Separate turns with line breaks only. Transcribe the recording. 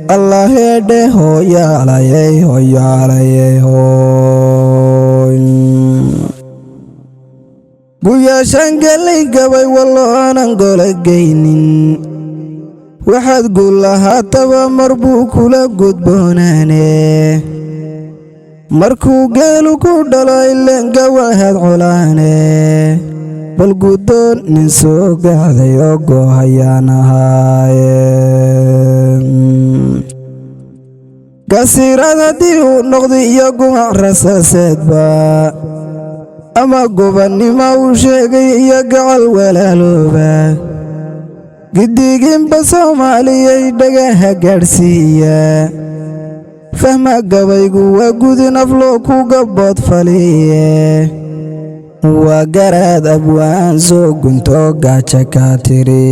Allaheedhe hooyaalayey hoyaalayey hooy. Guyaashaan gallay gabay wallo aanan gola geynin, waxaad guul lahaataba mar buu kula gudboonaane. Markuu geelu ku dhalo ileen gawahaad colaane, bal guddoon nin soo gacday oo goohayaan ahaaye. Gasiiraad haddii uu noqday iyo gumac rasaaseedba, ama gobannimo uu sheegay iyo gacal walaalooba, giddiginba Soomaaliyay dhagaha gaadhsiiya. Fahma gabaygu waa gudin afloo kuga boodfaliye, waa garaad abwaan soo gunto gaaja kaa tiri.